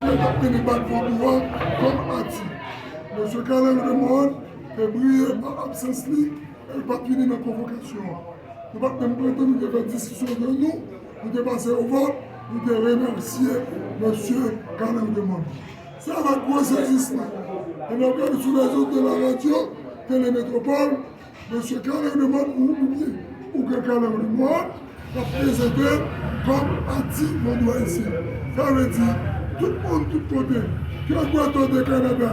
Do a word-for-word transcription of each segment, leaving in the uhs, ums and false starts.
Yo t ap mennen bak vodou a kòm Ati. Mesye Carl Henry Demorand te briye an absans li, e l pa t vini nan konvokasyon an. Nou pa t menm pran tan, nou te fè diskisyon de nou, nou te pase o vòt, nou te remèsye mesye Carl Henry Demorand. Se avèk gwo sezisman, e n ap gade sou rezo de la radyo, Tele Metropole, mesye Carl Henry Demorand ou, oubyen Ougan Carl Henry Demorand, k ap prezante kòm Ati Vodou Ayisyen. Sa vle di, tout moun, tout kote, ke w ta de Kanada,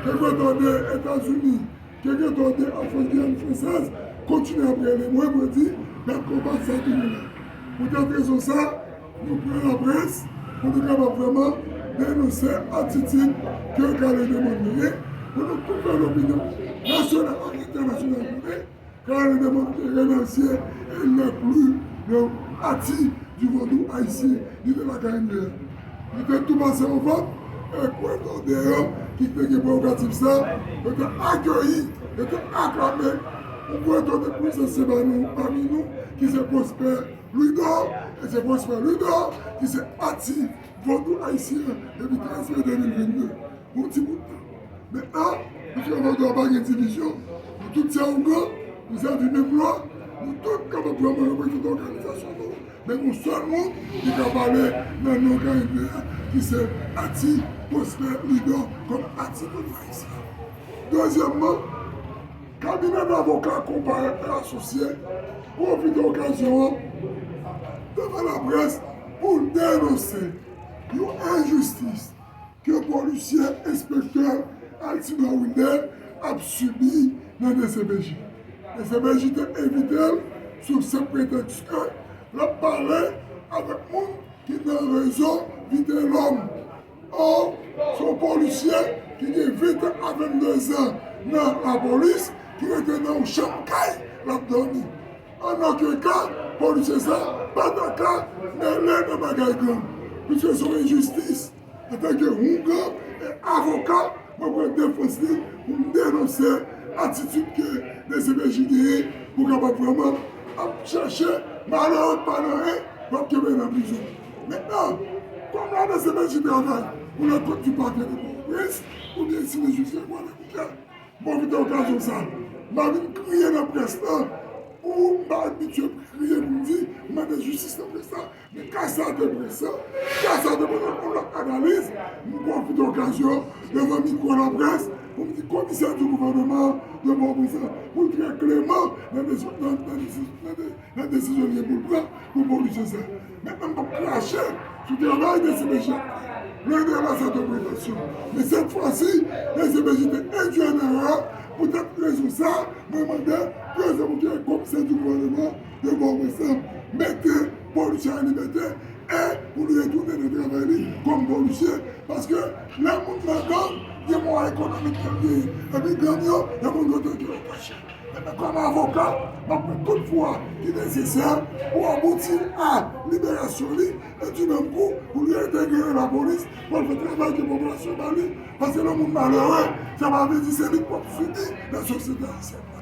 ke w ta de Etazini, ke w ta de Afrik Giyàn Fransèz, kontinye ap rele mwen pou di, dat konpa sa toujou la. Poutèt rezon sa, nou pran laprès pou nou kapab vrèman denonse atitid ke Carl Henry Demorand genyen, pou nou tou fè lopinyon nasyonal ak entènasyonal konnen Carl Henry Demorand te remèsye e l enkli nan Ati di Vodou Ayisyen, li te lakay nou an. Li te tou pase o vòt, e gouvènè an ki te gen prerogativ sa, yo te akeyi, yo te aklame yon gouvènè plis ansyen ba nou, pami nou, ki se Prosper Louidor, e se Prosper Louidor ki se Ati Vodou Ayisyen depi trèz me de mil vennde. Yon ti bout tan. Mentnan, piske vodou a pa gen divizyon, nou tout se ougan, nou sèvi menm lwa, nou tout kapab vrèman reprezante òganizasyon nou. Men yon sèl moun ki ka pale nan non K N V a, ki se Ati Prosper Louidor kòm Ati Vodou Ayisyen. Dezyèmman, kabinè davoka Konpa e Asosye pwofite okazyon an devan laprès pou l denonse yon enjistis ke polisye enspektè Altidor Wilner ap sibi nan D C P J. D C P J te envite l sou senp pretèks ke l ap pale avèk moun ki nan rezo Vitelhomme. Or, se yon polisye ki gen ven tan a venndezan nan lapolis, ki rete nan yon chanm kay l ap dòmi. An okenn ka, polisye sa pa ta ka mele nan bagay gang, piske se yon enjistis. Antanke ougan e avoka, mwen pran defans li pou m denonse atitid ke D C P J genyen pou kapab vrèman ap chache malere k pa nan anyen pou ap kenbe nan prizon. Mentnan, kòm la D C P J travay pou le compte du parquet de Port-au-Prince, oubyen si le juge Grégoire Leclerc, m pwofite okazyon sa, m pa vin kriye nan près lan, ou m pa abitye kriye pou m di m mande jistis nan près la, men ka sa te presan, ka sa te mande yon lòt analiz, m pwofite okazyon devan mikwo laprès pou m di komisè di gouvènman de Pòtoprens pou l trè kleman nan desi- nan- nan desi- nan de- nan desizyon l gen pou l pran pou polisye sa. Mentnan, m p ap krache sou travay D C P J ap fè. Lè de la sa te pretansyon. Men sèt fwa si, D C P J te endui an erè. Poutèt rezon sa, mwen mande prezidan komisè di gouvènman de Pòtoprens mete polisye an libète e pou li retounen nan travay li kòm polisye. Paske lè moun nan gang, gen mwayen ekonomik ke l genyen. Epi gang yo, yo konn kote ke yo kache. Ebyen, kòm avoka, m ap pran tout vwa ki nesesè pou abouti a liberasyon li, e di menm kou pou li entegre nan lapolis, pou l fè travay ke popilasyon ba li, paske lè yon moun malere, sa pa vle di se li k p ap sibi nan sosyete ayisyèn nan.